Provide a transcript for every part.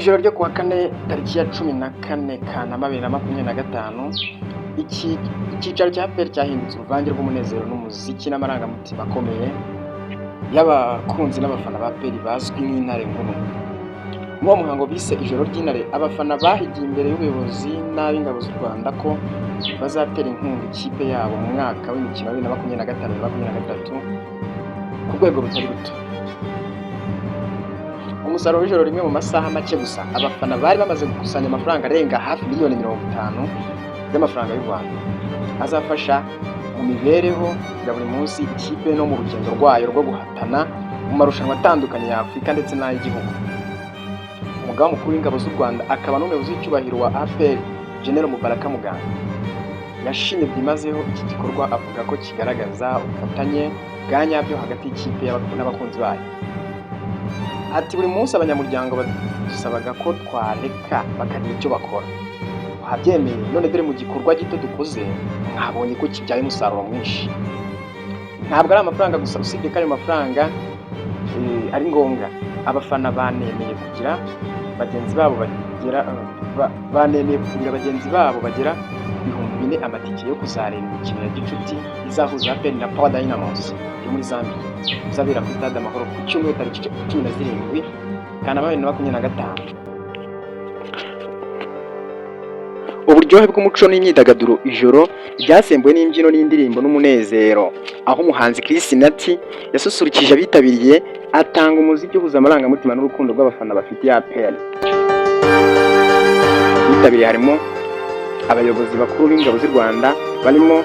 Ijoro ryo kuwa kane, tariki ya 14 Kanama 2025, icyicaro cya APR cyahindutse uruvange rw'umunezero n'umuziki n'amarangamutima akomeye y'abakunzi n'abafana ba APR bazwi nk'Intare Nkuru. Muri uwo muhango bise Ijoro ry'Intare, abafana bahigiye imbere y'ubuyobozi n'ab'ingabo z'u Rwanda ko bazatera inkunga ikipe yabo mu mwaka w'imikino wa 2025 2023 ku rwego rutari ruto. Umusaruro w'ijoro rimwe, mu masaha make gusa, abafana bari bamaze gukusanya amafaranga arenga hafi miliyoni 50 y'amafaranga y'u Rwanda, azafasha mu mibereho ya buri munsi ikipe no mu rugendo rwayo rwo guhatana mu marushanwa atandukanye ya Afurika ndetse n'ay'igihugu. Umugaba mukuru w'ingabo z'u Rwanda akaba n'umuyobozi w'icyubahiro wa APR, General Mubaraka Muganga, yashimye byimazeyo iki gikorwa, avuga ko kigaragaza ubufatanye bwa nyabyo hagati y'ikipe n'abakunzi bayo. Ati: "Buri munsi abanyamuryango badusabaga ko twareka bakagira icyo bakora. Twabyemeye, none dore mu gikorwa gito dukoze mwabonye ko kibyaye umusaruro mwinshi. Ntabwo ari amafaranga gusa, usibye ko ayo mafaranga ari ngombwa. Abafana banemeye kugira bagenzi babo bagera banemeye kugurira bagenzi babo bagera ku 4000 amatike yo kuzareba imikino ya gicuti izahuza APR na Power Dynamos yo muri Zambia, izabera kuri Stade Amahoro ku cyumweru tariki 17 Kanama 2025." Uburyohe bw'umuco n'imyidagaduro: Ijoro ryasembuwe n'imbyino n'indirimbo n'umunezero, aho umuhanzi Chris Nati yasusurukije abitabiriye, atanga umuziki uhuza amarangamutima n'urukundo rw'abafana bafitiye APR. Bitabiriye harimo abayobozi bakuru b'ingabo z'u Rwanda barimo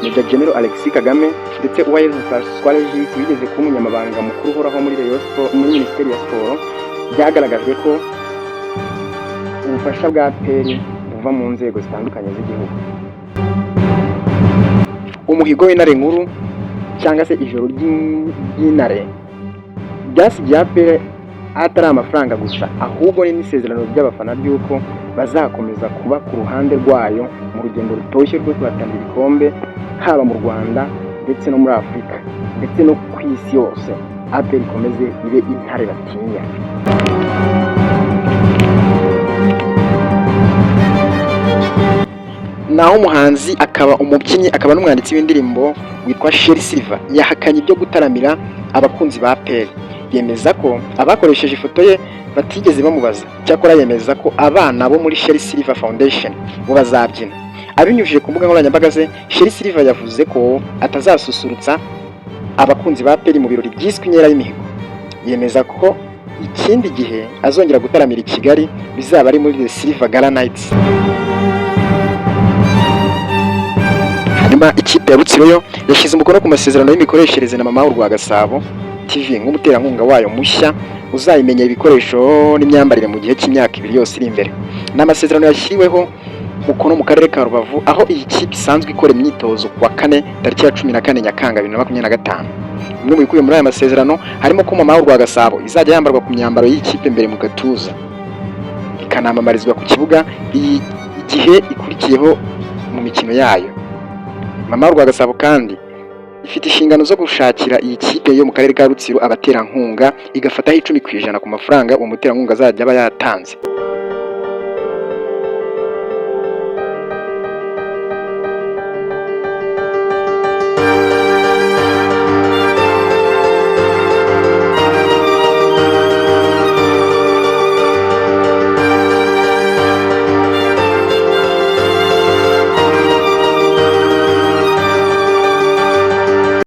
Major General Alexis Kagame ndetse Uwayezu Francois Regis wigeze kuba umunyamabanga mukuru uhoraho muri Rayon Sport, muri Minisiteri ya Siporo. Byagaragajwe ko ubufasha bwa APR buva mu nzego zitandukanye z'igihugu. Umuhigo w'Intare Nkuru cyangwa se Ijoro ry'Intare byasigiye APR atari amafaranga gusa, ahubwo ni n'isezerano ry'abafana ry'uko bazakomeza kuba ku ruhande rwayo mu rugendo rutoshye rwo guhatanira ibikombe, haba mu Rwanda ndetse no muri Afurika ndetse no ku isi yose. APR ikomeze ibe intare batinya. Naho umuhanzi, akaba umubyinnyi, akaba n'umwanditsi w'indirimbo witwa Sherrie Silver yahakanye ibyo gutaramira abakunzi ba APR, yemeza ko abakoresheje ifoto ye batigeze bamubaza. Cyakora yemeza ko abana bo muri Sherrie Silver Foundation bo bazabyina. Abinyujije ku mbuga nkoranyambaga ze, Sherrie Silver yavuze ko atazasusurutsa abakunzi ba APR mu birori byiswe Inkera y'Imihigo. Yemeza ko ikindi gihe azongera gutaramira i Kigali bizaba ari muri The Silver Gala Nights. Hanyuma ikipe ya Rutsiro yo yashyize umukono ku masezerano y'imikoreshereze na Mama Urwagasabo TV nk'umuterankunga wayo mushya uzayimenyera ibikoresho n'imyambarire mu gihe cy'imyaka 2 yose iri imbere. Ni amasezerano yashyiriweho umukono mu karere ka Rubavu, aho iyi kipe isanzwe ikora imyitozo, ku wa kane tariki ya 14 Nyakanga 2025. Bimwe mu bikubiye muri aya masezerano harimo ko Mama Urwagasabo izajya yambarwa ku myambaro y'iyi kipe imbere mu gatuza, ikanamamarizwa ku kibuga igihe ikurikiyeho mu mikino yayo. Mama Urwagasabo kandi ifite inshingano zo gushakira iyi kipe yo mu karere ka Rutsiro abaterankunga, igafataho 10% ku mafaranga uwo muterankunga azajya aba yatanze.